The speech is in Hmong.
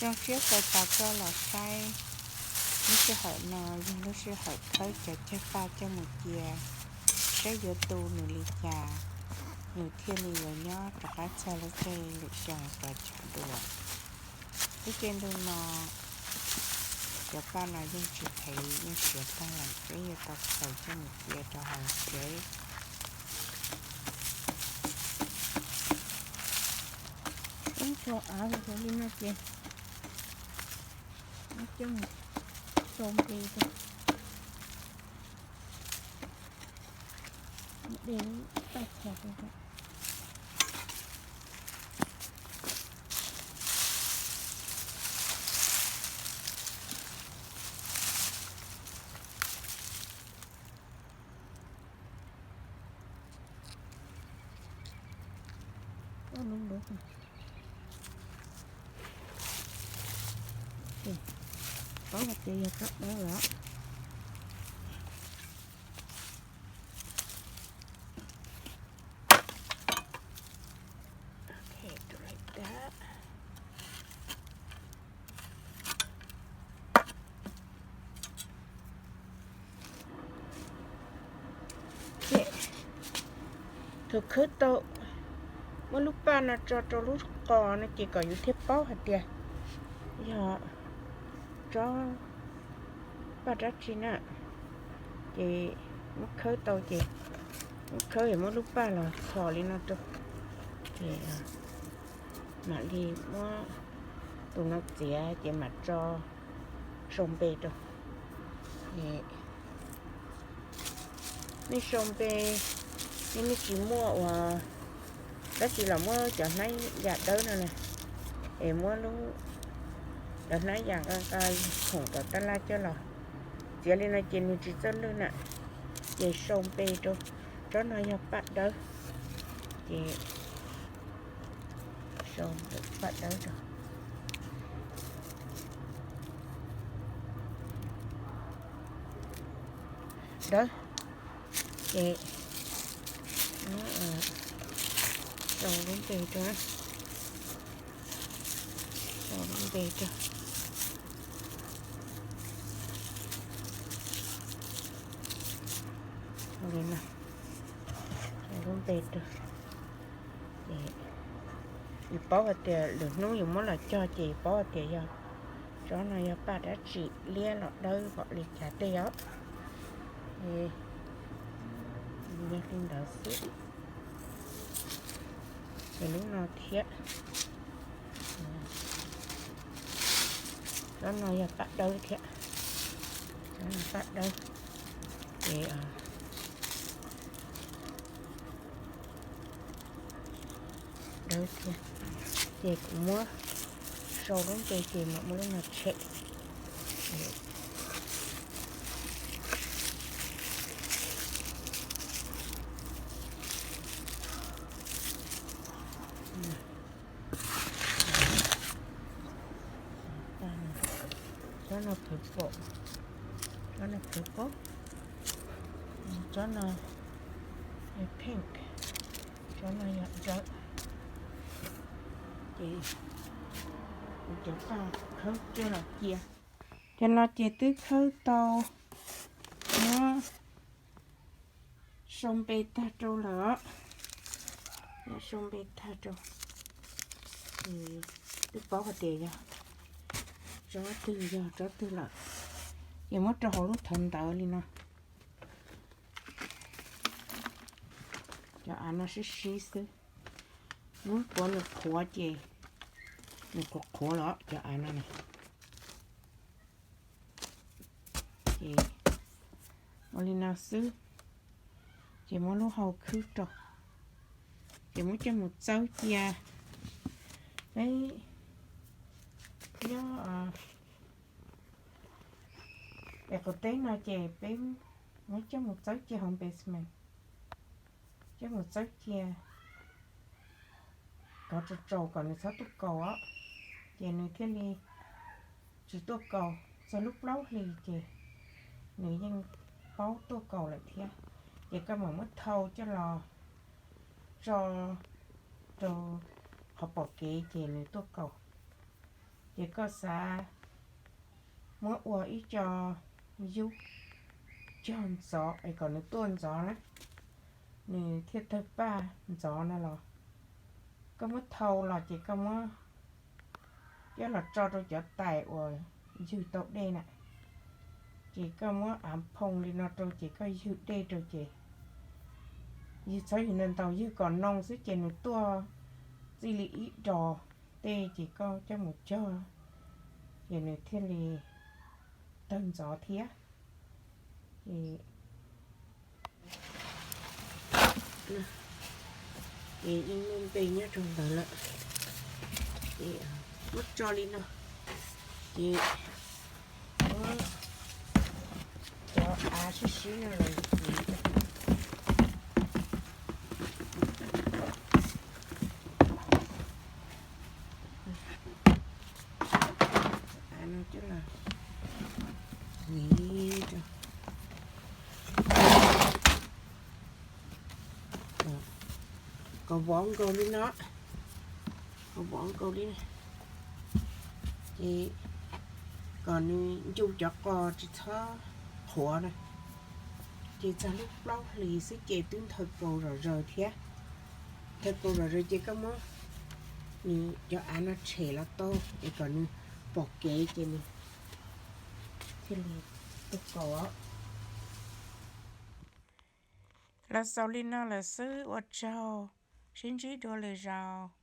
Zoo siab tau tas koj los saib. Lub sij hawm no yog lub sij hawm khawb cov cawg paj coj mus cia, saib yuav tu nws li cas, nws thiaj li yuav nyob rov qab txog lub caij lwm xyoo tau chaw dua. Lub caij ntuj no cov paj no yeej tsis kheev yeej siav tag lawm, peb yuav tau khaws coj mus cia rau hauv tsev. Ib txhia av li no ces coj mus sau npe rau, de lub paj txhos rau. Paub hais tias yog paj dawb lawm. Thaum khawb tau, muab lub paj no tso rau lub qos no ces kom yus thiaj paub hais tias yog tsob paj dab tsi na. Ces muab khawb tau ces muab khawb es muab lub paj los txhos li no rau, ces mam li muab tus no txiav ces mam tso sau npe rau. Nej sau npe, nej tsis muaj ua dab tsi los muab cov hnab yam dawb no na, es muab lub, cov hnab yam nqa nqa khoom tom tab laj coj los txiav li no ces nws tsis txawj lwj na. Ces sau npe rau, tsob no yog paj dawb, ces sau paj dawb rau. Dawb, ces sau lub npe rau, sau lub npe rau. Sau lub npe rau. Ces yus paub hais tias lwm hnub yus muab los cog ces yus paub hais tias yog tsob no yog paj dab tsi, liab los dawb npaum li cas tej os. Yog li ntawd xwb. Ces lub no thiab, tsob no yog paj dawb thiab, tsob no paj dawb. Ces dawb thiab. Ces kuv muab sau lub npe ces mam muab lub no tshem. Tsob no purple, tsob no purple, tsob no pink, tsob no yog dawb. Ces kuv cov paj khawb coj los cia. Cov no ces twb khawb tau, muab sau npe tag rau lawm. Sau npe tag rau, twb paub hais tias yog tsob twg yog tsob twg lawm. Ces muab rau hauv lub thawv ntawv li no. Cov av no sib sib xwb, lub puav nws qhuav ces nws qhuav qhuav los cov av no na. Ces ua li no xwb, ces muab lub hau khwb rau, ces muab coj mus txawb cia. Peb nyob es qaum teb no ces peb muab coj mus txawb cia hauv basement, coj mus txawb cia kov tsaus tsaus kom nws txhob tuaj kaus os, ces nws thiaj li tsis tuaj kaus. Txog lub plaub hlis ces nws yeej paub tuaj kaus lawm thiab. Ces koj mam muab thau coj los tso rau qhov pom kev ces nws tuaj kaus. Ces koj xav muab ua ib co yub cog ntxov es kom nws tuaj ntxov na, nws thiaj tawg paj ntxov no los, koj muab thau los ces koj muab coj los tso rau cov tais uas ywg tau dej na, ces koj muab av phoo li no rau ces koj ywg dej rau ces ywg txhob ywg ntau ntau, ywg kom noo xwb ces nws tuaj txij li ib dos tej ces koj coj mus cog ces nws thiaj li tawg ntxov thiab. Ces, ces yeej muaj npe nyob rau ntawd lawm. Ces muab tso li no, ces muab cov av sib sib no los hliv, av no coj los hliv rau, kom vov nkaus li no, kom vov nkaus li, ces kom nws ncu cov qos tsis txhob qhuav na. Ces txog lub plaub hlis xwb ces twb nthaw kaus zom zaws thiab. Nthaw kaus zom zaws ces koj muab nws cov av no tshem los tau es kom nws pom kev ces nws thiaj li tuaj kaus. Los xaus li no lawm xwb, ua tsaug, sib ntsib dua lwm zaus.